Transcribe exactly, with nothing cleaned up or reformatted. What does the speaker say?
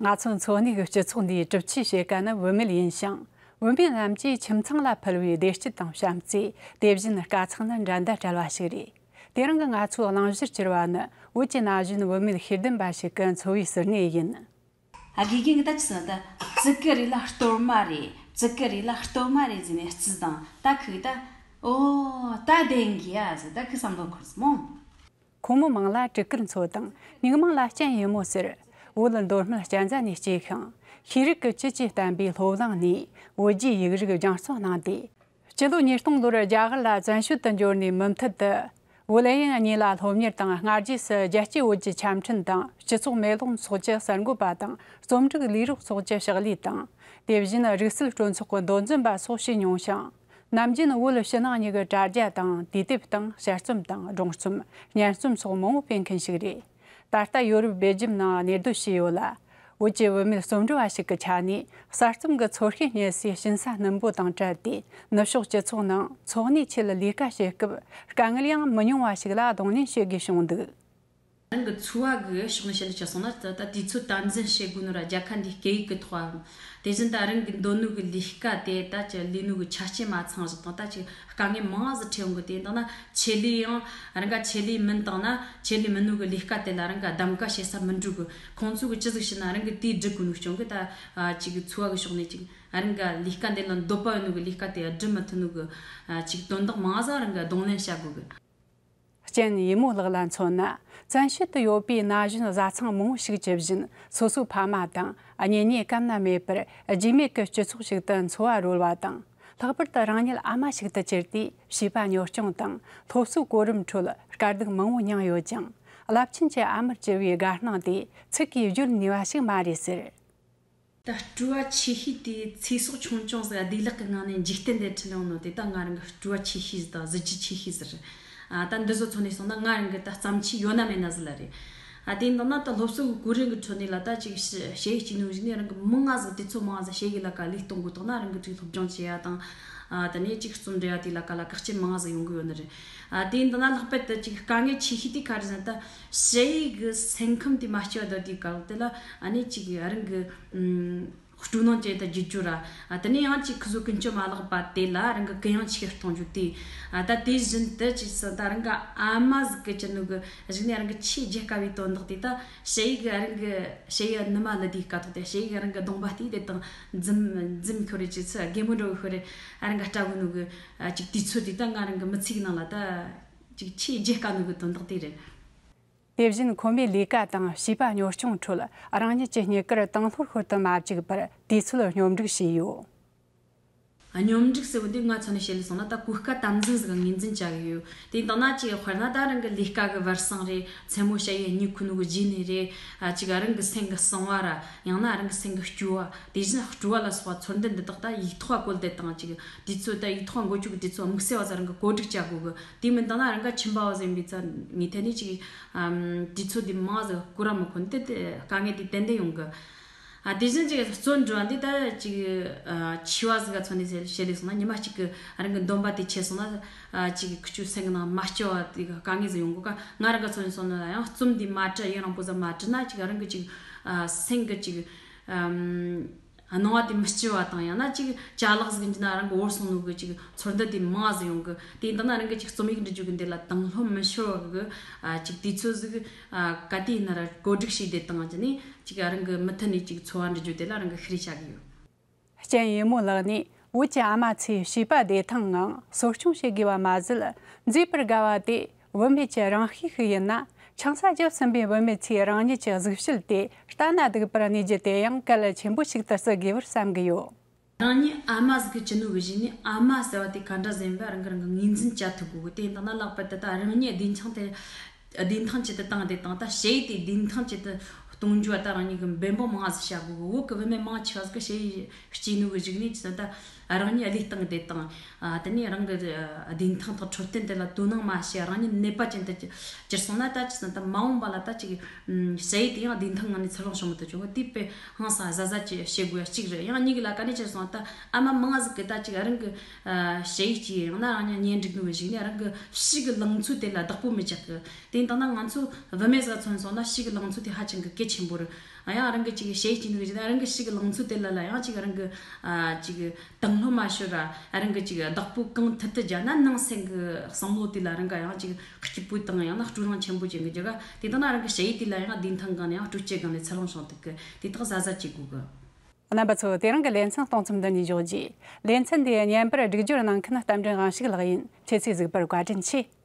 ང་ཚོ་འཚོ་གནས་ཀྱི་སྤྱི་ཚོགས་འདིའི་གྲུབ་ཆའི་ཕྱེད་ཀ་ནི་བུད་མེད་ཡིན་ཞིང་། བུད་མེད་རྣམས་ཀྱིས་ཁྱིམ་ཚང་ལ་ཕུལ་བའི་བདེ་སྐྱིད་དང་བྱམས་བརྩེ། དེ་བཞིན་དཀའ་ཚེགས་ནི་འགྲན་ཟླ་བྲལ་བ་ཞིག་རེད། དེ་རིང་གི་ང་ཚོའི་གླེང་གཞིར་གྱུར་པ་ནི། བོད་ཀྱི་ན་གཞོན་བུད་མེད་ཤེས་ལྡན་པ་ཞིག་གི་འཚོ་བའི་ཟུར་གནས་ཡིན། ཨ། དགེ་རྒན་གྱིས་ད་ཅི་ཟེར་ན། ད་བཙུགས་ཀི་རེད་ལ་གཏོར་མ་རེད། བཙུགས་ཀི་རེད་ལ་གཏོར་མ་རེད་ཟེར་ནས་རྩིས་དང་། ད་ཁོས་ད། ཨོ། ད་བདེན་གི་ཡ་ཟེར། ད་ཁོས་བསམ་བློ་འཁོར་སོང་མོ། ཁོ་མོ་མིང་ལ་སྤྲུལ་སྐུར་འཚོ་དང་། སྙིང་མིང་ལ་སྤྱན་ཡེ་མོ་ཟེར། བོད་མདོ་སྨད་གཅན་ཚ་ནས་སྐྱེས་ཤིང་། ཤེས་རིག་གི་བཅུད་ཀྱིས་བསྟན་པའི་སློབ་གླིང་ནས་བོད་བརྒྱུད་ཡིག་རིགས་སྦྱང་བརྩོན་གནང་སྟེ། སྤྱི་ལོ་ཉིས་སྟོང་ལོར་རྒྱ་གར་ལ་བཙན་བྱོལ་དུ་འབྱོར་ནས་མུ་མཐུད་དུ། བོད་གླིང་གཉིས་ལ་སློབ་གཉེར་དང་། སྔ་རྗེས་སུ་རྒྱལ་གཅེས་བོད་ཀྱི་འཆམ་མཐུན་དང་། སྤྱི་ཚོགས་མེ་ལོང་ཚོགས་ཀྱི་གསར་འགོད་པ་དང་། རྩོམ་སྒྲིག་ལས་རོགས་སོགས་ཀྱི་ཕྱག་ལས་དང་། དེ་བཞིན་རིག་རྩལ་སྤྲོ་ཚོགས་ཀྱི་མདོ་འཛིན་པ་སོགས་བྱས་མྱོང་ཞིང་། ནམ་རྒྱུན་བོད་ཕྱི་ནང་གཉིས་ཀྱི་དྲ་རྒྱ་དང་། དུས་དེབ་དང་། དཔྱད་རྩོམ་དང་། སྒྲུང་རྩོམ། སྙན་རྩོམ་སོགས་མང་པོ་སྤེལ་མཁན་ཞིག་རེད། ད་ལྟ་ཡོ་རོབ་སྦེལ་ཇམ་ནང་གནས་སྡོད་བྱས་ཡོད་ལ། བོད་ཀྱི་བུད་མེད་རྩོམ་འབྲི་བ་ཞིག་གི་ཆ་ནས། གསར་རྩོམ་གྱི་ཚོར་ཤེས་རྙེད་སའི་ཞིང་ས་སྣུམ་པོ་དང་བྲལ་ཏེ། ནུབ་ཕྱོགས་སྤྱི་ཚོགས་ནང་འཚོ་གནས་ཆེད་ལས་ཀ་བྱེད་སྐབས། དཀའ་ངལ་ཡང་མི་ཉུང་བ་ཞིག་ལ་གདོང་ལེན་བྱེད་དགོས་བྱུང་འདུག། རང་གི་འཚོ་བ་གི་ཕྱོགས་ནས་བཤད་ལ་བྱས་སོང་ན། ད་ལྟ་དུས་ཚོད་དམ་འཛིན་བྱེད་དགོས་ནོ་ར། རྒྱལ་ཁ་འདི་སྐད་ཡིག་གི་ཐོག་ཨ། དེ་བཞིན་ད་རང་གི་འདོད་ནོ་གི་ལས་ཀ་དེ་ད་ཅི་ལས་ནོ་གི་ཆ་རྐྱེན་མ་ཚང་བཞག་དང་། ད་ཅི་དཀའ་ངལ་མང་ཟིག་འཕྲད་ཡོང་གི། དེ་འདང་ན་ཆེད་ལས་ཡང་རང་ག་ཆེད་ལས་མིན་བཏང་ན། ཆེད་ལས་མིན་ནོ་གི་ལས་ཀ་དེ་ལ་རང་ག་གདམ་ག་བྱེད་ས་མི་འགྲོ་གི། ཁོང་ཚོ་གི་ཅི་ཟིག་བྱས་ན་རང་གི་དེ་སྒྲུབ་དགོས་ནོ་བྱུང་གི། ད་ཅིག་འཚོ་བ་གི་ཕྱོགས་ནས་ཅིག་རང་ག་ལས་ཀ་འདི་ལ་འདོད་པ་ཡོད་ནོ་གི་ལས་ཀ་དེ་སྒྲུབ་མི་ཐུབ་ནོ་གི་ཅིག་དོན་དག་མང་ཟིག་རང་ག་གདོང་ལེན་བྱ་དགོས་གི། སྤྱན་ཡེ་མོ་ལགས་ལ་མཚོན་ན། བཙན་བྱོལ་དུ་ཡོད་པའི་ན་གཞོན་བཟའ་ཚང་མང་བོ་ཞིག་ཇི་བཞིན་སོ་སོའི་ཕ་མ་དང་གཉེན་ཉེ་ཀམ་ན་མེད་པར་རྒྱུས་མེད་ཀྱི་སྤྱི་ཚོགས་ཤིག་ཏུ་འཚོ་བ་རོལ་བ་དང་། ལྷག་པར་དུ་རང་ཉིད་ཨ་མ་ཞིག་ཏུ་གྱུར་ཏེ། བྱིས་པ་གཉོར་སྐྱོང་དང་སློབ་གསོའི་གོ་རིམ་ཁྲོད་དཀའ་སྡུག་མང་བོ་མྱངས་ཡོད་ཀྱང་། རླབས་ཆེན་གྱི་ཨ་མར་གྱུར་བའི་དགའ་སྣང་དེ་ཚིག་གིས་བརྗོད་ནུས་པ་ཞིག་མ་རེད་ཟེར། ད་སྤྲོ་བ་ཆེ་ཤོས་དེ་ཚེ་སྲོག་ཆུང་ཆུང་ཟིག་བདེ་ལེགས་ཀྱི་ངང་ནས་འཇིག་རྟེན་འདིར་ཁྲིད་ཡོང་ནོ་དེ་ད་ང་རང་གི་སྤྲོ་བ་ཆེ་ཤོས་ཟིག་དང་གཟི་བརྗིད་ཆེ་ཤོས་ཟིག་རེད། ཨ། ད་འདི་ཚོ་མཚོན་ནས་སོང་ན་ང་རང་གི་ད་བརྩམས་ཆོས་ཡོད་ན་མེད་ན་ཟིག་ལ་རེད། ཨ། དེ་ཡིན་དང་ན་ད་སློབ་གསོ་གི་གོ་རིམ་གྱི་ཁྲོད་ནས་ལ་ད་ཅིག་ཞ་ཞ་ཡི་གཅིག་ནོ་གཞུག་ནས་རང་གི་མང་ང་ཟིག་དུས་ཚོད་མང་ང་ཟིག་ཞ་ཡི་ལ་ཀ་ལས་གཏོང་དགོས་དང་ན། རང་གི་ཅིག་སློབ་སྦྱོང་བྱེད་ཡ་དང་། ཨ། དེ་ནས་ཅིག་རྩོམ་འབྲི་ཡ་དེ་ལ་ཀ་ལ་བཀག་སྐྱིལ་མང་ང་ཟིག་ཡོང་གི་ཡོད་ནི་རེད། ཨ། དེ་ཡིན་དང་ན་ལྷག་པར་དུ་ཅིག་དཀའ་ངལ་ཆེ་ཤོས་དེ་ག་རེ་ཟེར་ན། ད་ཞ་ཡི་གི་སེམས་ཁམས་དེ་མ་སྐྱིད་པ་དང་དེའི་སྐབས་དེ་ལ་ཨ་ནི་ཅིག་རང་གི་ཨམ། སྤྲོ་སྣང་ཅན་དུ་བསྒྱུར་རྒྱུ་ར། ཨ། དེ་ནས་ཡང་ཅིག་ཁོ་ཚོ་ཀུན་སྤྱོད་མ་ལེགས་པ་དེ་ལ་རང་གི་གུ་ཡངས་ཆེ་གཏོང་རྒྱུ་དེ། ཨ། ད་དེ་བཞིན་དུ་ཅིག་ཟེར་ད་རང་གི་ཨ་མ་ཟིག་གི་ཅི་ནུ་གི་གཞུག་ནས་རང་གི་ཆེས་རྒྱལ་དཀའ་བའི་དོན་དག་དེ་ད་ཞ་ཡི་གི་རང་གི་ཞ་ཡི་ནུ་མ་ལི་དེའི་སྐབས་ཐོག་དེ་ཞ་ཡི་གི་རང་གི་གདོང་པ་དེ་དེ་དང་འཛུམ་འཛུམ་ཤོར་རེ་ཅིག་ཚུ་རྒན་མོ་འགྲོ་གི་ཤོར་རེ་རང་གི་སྐྲག་གི་ནུ་གི་ཅིག་དུས་ཚོད་དེ་ད་ང་རང་གི་མི་ཚེ་གི་ནང་ལ་ད་ཅིག་ཆེས་རྒྱལ་དཀའ་ནུ་གི་དོན་དག་དེ་རེད། དེ་བཞིན་ཁོ་མོས་ལས་ཀ་དང་བྱིས་པ་གཉོར་སྐྱོང་ཁྲོད་རང་ཉིད་ཀྱི་རྙེད་བཀུར་དང་ལྷོད་ཤོར་དུ་མ་བཅུག་པར་དུས་ཚོད་སྙོམས་སྒྲིག་བྱས་ཡོད། སྙོམས་སྒྲིག་ཟེར་བ་འདི་ང་ཚོ་ནས་བཤད་ལས་སོང་ན་ད་གོ་སྐབས་དམ་འཛིན་ཟིག་ངོས་འཛིན་བྱ་གི་ཡོད། དེ་ཡིན་དང་ན་ཅིག་དཔེར་ན་ད་རང་གི་ལས་ཀ་གི་བར་སང་རེད། མཚན་མོ་ཞ་ཡི་གཉིད་ཁུག་ནོ་གི་རྗེས་ནས་རེད། ཨ། ཅིག་རང་གི་སེམས་གི་གསང་བ་ར། ཡང་ན་རང་གི་སེམས་གི་སྐྱོ་བ། དེ་བཞིན་སྤྲོ་བ་ལ་སོགས་པ་ཚོར་འདུ་འདི་དག་ད་ཡིག་ཐོག་བཀོད་དེ་དང་ཅིག་དུས་ཚོད་ད་ཡིག་ཐོག་འགོད་རྒྱུ་གི་དུས་ཚོད་དམིགས་བསལ་བ་ཟིག་རང་གི་བཀོད་སྒྲིག་བྱ་དགོས་གི། དེ་མིན་ད་ན་རང་ག་ཁྱིམ་པ་བ་ཟིག་ཡིན་པའི་ཚ་ངེས་ཐད་ནས་ཅིག་ཨམ། དུས་ཚོད་དེ་མང་ཟིག་བསྐོར་ར་མི་ཁོ་ནི་དེ་དེ་དཀའ་ངལ་དེ་ཏན་ཏན་ཡོང་གི། ཨ། དེ་བཞིན་ཅིག་རྩོམ་འབྲི་བ་འདི་ད་ཅིག་ཨ། འཆི་བ་ཟིག་ག་མཚོན་ནས་བཤད་ལས་སོང་ན་ཉི་མ་གཅིག་གི་རང་གི་འདོན་པ་དེ་ཆད་སོང་ན། ཨ། ཅིག་ཁུ་ཆུ་སེང་གི་ནང་མ་སྐྱོ་བ་དེ་གི་དཀའ་ངལ་ཟིག་ཡོང་གི་ཀ། ང་རང་ག་མཚོན་ནས་སོང་ན་ཡང་རྩོམ་འདི་མ་བྲི་ཡུན་རིང་པོ་ཟིག་མ་བྲི་ན་ཅིག་རང་གི་ཅིག་ཨ། སེམས་གི་ཅིག་ཨམ། སྣང་བ་དེ་མི་སྐྱིད་པ་དང་། ཡང་ན་ཅིག་ཅ་ལག་ཟིག་འཇུ་ན་རང་གི་བོར་སོང་ནོ་གི་ཅིག་ཚོར་འདུ་དེ་མང་ཟིག་ཡོང་གི། དེ་ཡིན་དང་ན་རང་གི་ཅིག་རྩོམ་ཡིག་འབྲི་རྒྱུ་གི་འདི་ལ་དང་ལྷོད་མི་ཤོར་བ་གི། ཨ། ཅིག་དུས་ཚོད་ཟིག་ཨ། ག་དུས་ཡིན་ན་ར་བཀོད་སྒྲིག་བྱས་དེ་བཏང་རྒྱུ་ནི་ཅིག་རང་གི་མུ་མཐུད་ནས་ཅིག་འཚོ་བ་འབྲི་རྒྱུ་དེ་ལ་རང་གི་ཤེད་རེ་བྱ་གི་ཡོད། སྤྱན་ཡེ་མོ་ལགས་ནས་བོད་ཀྱི་ཨ་མ་ཚོས་བྱིས་པ་བདེ་ཐང་ངང་གསོ་སྐྱོང་བྱེད་དགོས་པ་མ་ཟད། མཛེས་པར་དགའ་བ་དེ་བུད་མེད་ཀྱི་རང་གཤིས་ཤིག་ཡིན་ན། ཆང་ས་བརྒྱབ་ཟིན་པའི་བུད་མེད་ཚོས་རང་ཉིད་ཀྱི་གཟུགས་བྱད་དེ་ལྟ་ན་སྡུག་པར་གནས་རྒྱུ་དེ་ཡང་གལ་ཆེན་པོ་ཞིག་ཏུ་བརྩི་དགོས་པར་བསམ་གྱི་ཡོད། རང་ཉིད་ཨ་མ་ཟིག་གི་བྱིན་ནོ་གི་གཞི་ནས་ཨ་མ་ཟེར་བ་དེ་ག་འདྲ་ཟིག་ཡིན་པ་རང་གིས་རང་གིས་ངོས་འཛིན་བྱ་ཐུབ་དགོས་གི། དེ་ཡིན་དང་ན་ལྷག་པར་དུ་ད་རང་ཉིད་བདེ་འཆང་དེ་བདེ་ཐང་ཅིག་ཏུ་བཏང་དེ་དང་། ད་ཞ་ཡི་དེ་བདེ་ཐང་ཅིག་ཏུ་གཏོང་རྒྱུ་བ་ད་རང་ཉིད་ཀྱིས་འབད་འབུངས་མང་ཟིག་བྱ་དགོས་གི། བོད་ཀྱི་བུད་མེད་མང་ཆེ་བ་ཟིག་གིས་ཞ་ཡི་སྐྱེས་ནོ་གི་གཞུག་ནས་ཅི་ད་ རང་ཉིད་བློས་བཏང་བསྡད་དང་། ཨ། དེ་ནས་རང་གི་ཨ་བདེན་ཐང་དང་འཕྲོད་བསྟེན་དེ་ལ་དོ་སྣང་མ་བྱས། རང་ཉིད་ནད་པ་ཅན་དུ་གྱུར་སོང་ན། ད་ཅི་ཟེར་ན། ད་མ་འོངས་པ་ལ་ད་ཅིག་ཨམ་ཞ་ཡི་དེ་ཡང་བདེན་ཐང་ངང་ནས་འཚར་ལོངས་བྱུང་མི་ཐུབ་ཆོག་གི། དེ་དཔེ་ཧང་སང་གཟབ་གཟབ་ཅིག་བྱེད་དགོས་ཡ་གཅིག་རེད། ཡང་གཉིས་ཀྱི་ལ་ག་ནས་ཅི་ཟེར་སོང་ན། ད་ཨ་མ་མང་ཟིག་གིས་ད་ཅིག་རང་གི་ཨ་ཞ་ཡི་ཅིག་ཡང་ན་རང་ཉིད་གཉེན་སྒྲིག་ནོ་གི་གཞུག་ནས་རང་གི་ཕྱི་གི་ལང་ཚོ་དེ་ལ་བདག་པོ་མི་རྒྱག་གི། དེ་ཡིན་དང་ན་ང་ཚོ་བུད་མེད་ཟིག་མཚོན་སོང་ན། ཕྱི་གི་ལང་ཚོ་དེ་ཧ་ཅང་གི་གལ་ཆེན་པོ་རེད། ཡང་རང་གི་ཅིག་ཞ་ཡི་ཅིག་ནོ་གི་གཞུག་ནས་རང་གི་ཕྱི་གི་ལང་ཚོ་དེ་ལ་ལ་ཡང་ཅིག་རང་གི་ཨ་ཅིག་དང་ལྷོད་མ་ཤོར་ར། རང་གི་ཅིག་བདག་པོ་གང་ཐུབ་ཐུབ་རྒྱག་ན། ནང་སེམས་གི་བསམ་བློ་དེ་ལ་རང་ག་ཡང་ཅིག་སྐྱིད་པོ་དང་། ཡང་ན་སྤྲོ་སྣང་ཆེན་པོ་ཅན་གི་རྒྱུ་ག། དེ་དང་ན་རང་གི་ཞ་ཡི་དེ་ལ་ཡང་བདེན་ཐང་གང་ནས་ཡང་སྤྲོ་སྐྱིད་སྒང་ནས་འཚར་ལོངས་བྱུང་ཐུབ་གི། དེ་དག་གཟབ་གཟབ་བྱེད་དགོས་གི། རྣམ་པ་ཚོ། དེ་རིང་གི་ལེ་ཚན་གཏོང་མཚམས་འདི་ནས་འཇོག་རྒྱུ། ལེ་ཚན་འདི་བརྙན་པར་སྒྲིག་སྦྱོར་གནང་མཁན་རྟ་མགྲིན་དབང་ཕྱུག་ལགས་ཡིན། ཁྱེད་ཚོས་གཟིགས་པར་བཀའ་དྲིན་ཆེ།